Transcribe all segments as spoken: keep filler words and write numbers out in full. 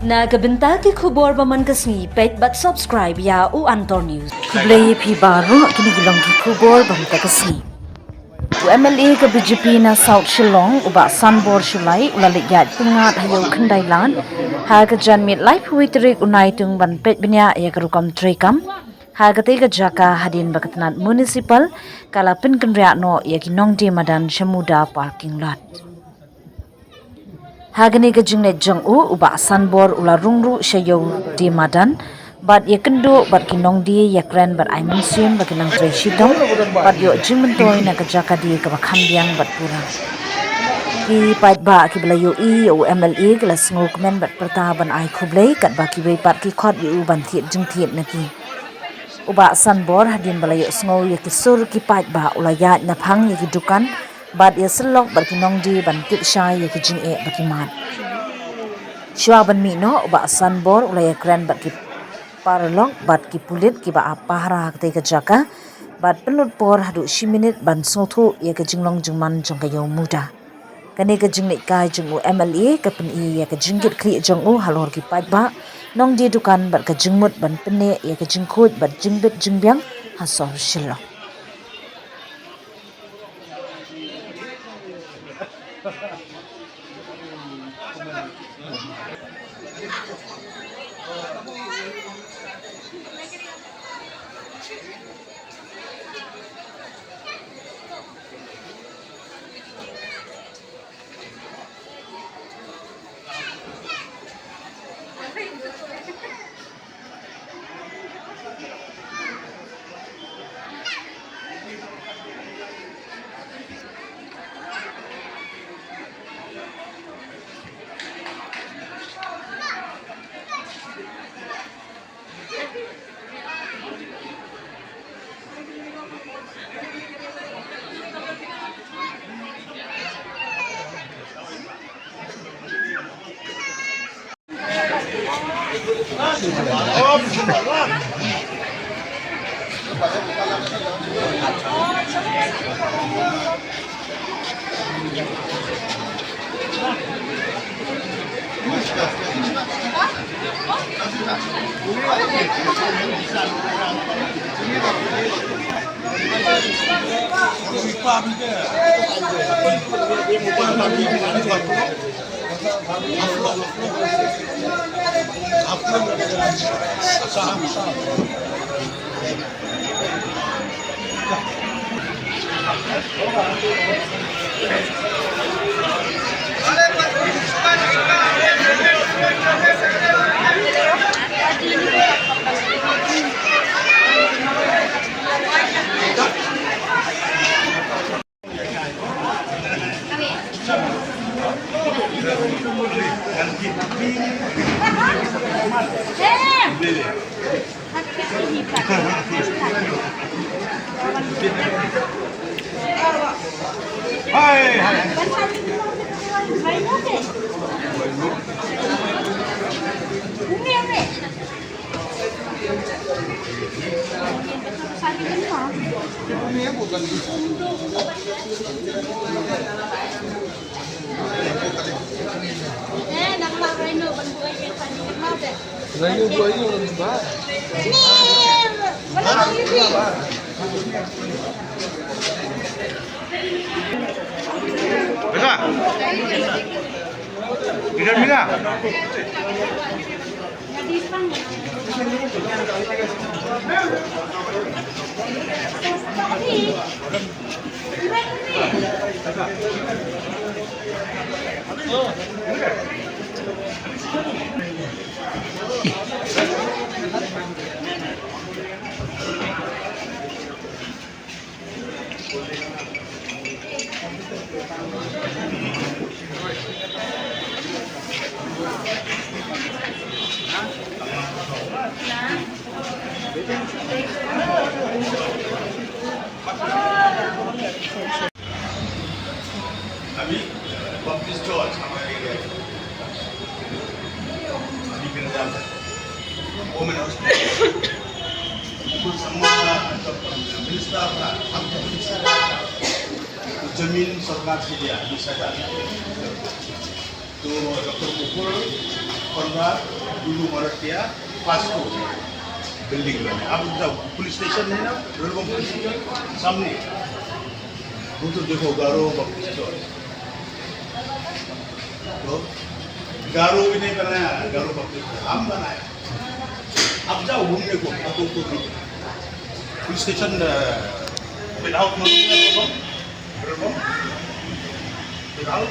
Na ka bynta ki khubor ba man ka sngi, peit bad subscribe ïa u Antor News. Khublei ïa phi baroh, kine ki long ki khubor ba man ka sngi. U M L A ka B J P na South Shillong, u Bah Sanbor Shullai, u la leit ïaid pyngngad ha Ïew Khyndailad ha ka janmiet laiphew wei tarik u Naitung ban peit bniah ïa ka rukom treikam ha katei ka jaka, hadien ba ka tnat municipal ka la pynkynriah noh ïa ki nongdie madan sha Muda parking lot. Ha kane ka jingleit jong u, u Bah Sanbor u la rung ruh sha Ïew Die Madan bad ïakynduh bad ki nongdie, ïakren bad ai mynsiem ba kin nang trei shitom bad ïoh jingmyntoi na ka jaka die kaba kham biang bad pura. Ki paidbah kiba la ïohi ïa u M L A ki la sngewkmen bad pyrta ban ai khublei, katba kiwei pat ki khot ïa u ban thied jingthied na ki. U Bah Sanbor, hadien ba la ïohsngew ïa ki sur ki paidbah, u la ïaid naphang ïa ki dukan bad ïa syllok bad ki nongdie ban tip shai ïa ki jingeh ba ki mad. Shuwa ban mih noh, u Bah Sanbor u la ïakren bad ki paralok bad ki pulit kiba ap pahara ha katei ka jaka bad pynlut por haduh shi minit ban sngewthuh ïa ka jinglong jingman jong ka Ïew Muda. Kane ka jingleit kai jong u M L A ka pyni ïa ka jingkitkhlieh jong u halor ki paidbah, nongdie dukan bad ka jingmut ban pynneh ïa ka jingkhuid bad jingbit jingbiang ha sor Shillong. Mira. Mira, mira. Ami baptize church, ami kene, ami kene jam. Women hospital. Pun semua minister, minister. Jamin sorkar sida, bisa jadi. Tu doktor Mukul, Dulu Maratia, first floor building में। आप जाओ, पुलिस स्टेशन है ना, रुलबम पुलिस स्टेशन, सामने। वो तो देखो, गारो बप्टिस्ट चर्च। तो गारो भी नहीं बनाया, गारो बप्टिस्ट चर्च हम बनाया। आप जाओ घूमने को, आपको तो पुलिस स्टेशन, अ, विदाउट नॉलेज, रुलबम, रुलबम, विदाउट।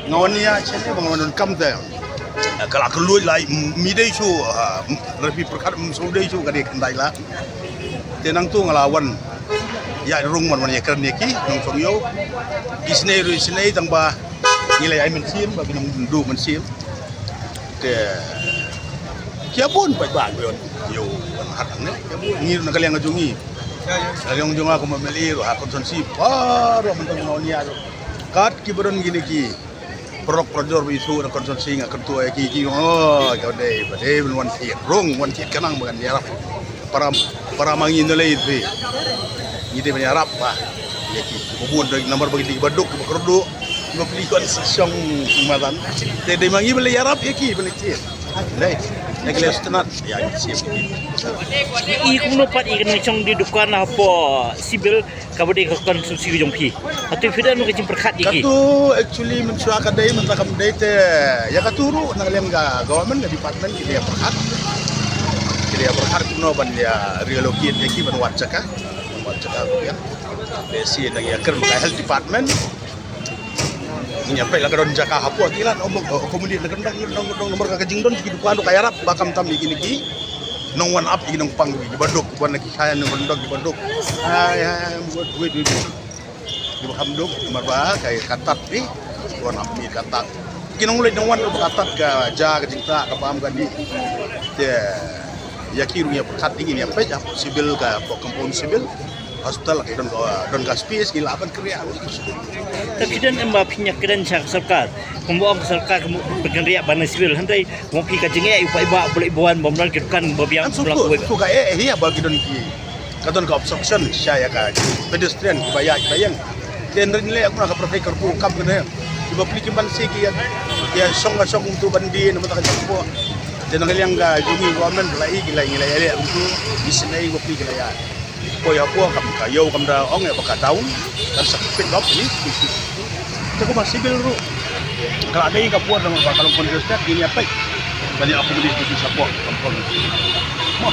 Nga wan ïa chene ba nga wan kam te. Ka la ka luid lai mi dei shu, ah, rapi perkat mi shu dei shu ka dei kandai la. Te nangtu nga la wan ïa rung wan wan ïa kren ïa ki nongshong ïew. Ki snei ruh snei tang ba ngi la ïa ai mynsiem ba ki nongduh mynsiem. Te ki ïa bun paidbah ki ïa ïew ban hat hangne. Ki ïa bun ngi na ka liang ka jong ngi. Ka liang jong nga kum M L A ruh ha constituency baroh mynta nga wan ïa ruh. Kat ki ba don kine ki paralok parajor ba ithuh na constituency nga kyntu ïa ki, ki, oh, ka dei ba dei ban wan thied rung, wan thied khnang ba kan ïarap. Para, para ma ngi na lei phi. Ngi dei ban ïarap ba ïa ki. Ba bun dei namar ba ki dei ba duk ba kyrduh ba pli wan shong madan. Dei, dei ma ngi ban leit ïarap ïa ki ban leit thied. Dei. Dei ki leit sngewtynnat ïa ki. I kumno pat i ka nongshong die dukan hapoh Civil kaba dei ka constituency ka jong phi. Hato phi don ka jingpyrkhat ïa ki? Katu actually mynshuwa ka dei mynta kam dei te ïa katu ruh na ka liang ka government ka department ki dei ïa pyrkhat. Ki dei ïa pyrkhat kumno ban ïa relocate ïa ki ban wad jaka. Ban wad jaka ko ïa. Te shi nang ïa kren ka health department. Ngi ïa peit la ka don jaka hapoh ki la accommodate la ka don, don, don, don, namar ka jingdon ki dukan ruh ka ïarap ba kam tam ïa kine ki nongwan ap ïa ki nongpang ki ba duk, wan ki khaïa nongwan duk ki ba duk. Ai, ai, ai, wait, wait, wait, wait. Ki ba kham duk namar ba ka, ka tat ni, wan ap ni ka tat. Ki nongleit nongwan ruh ba ka tat ka ja ka jingtah ka bam ka dih. Te ïa ki ruh ïa pyrkhat ïa ki ïa peit hapoh Civil ka, hapoh compound Civil. Hospital ki don, don ka space ki lah ban kyrïah. Ta phi don em ba phin ïa kren sha ka sorkar? Kumba ong ka sorkar ka mut ban kyrïah ban Civil, hynrei kumba phi ka jingeh ïa u paidbah ba leit ba wan bym don ki dukan ba biang. Am suk tu, suk ka eh hi ba ki don ki, ka don ka obstruction sha ïa ka pedestrian ki ba ïaid ki ba ïeng. Te hynrei ngi leh kumno ka perfect ka ruh kam kane. Ki ba pli ki ban si ki ïa, ïa shong ka shong kumtu ban die namar ta ka jingpok. Te na ka liang ka jong ngi government ba la i ki la, ngi la ïa leh kumtu, isynei ba pli ki la ïa. Poi hapoh kam ka ïew kam da ong ïa ba ka down. Kan sa pit dop ni. Te kumba Civil ruh ka la dei ka por da ba ka long congested, ngi ïa peit. Ban ïa accommodate ki support kam por. Mo.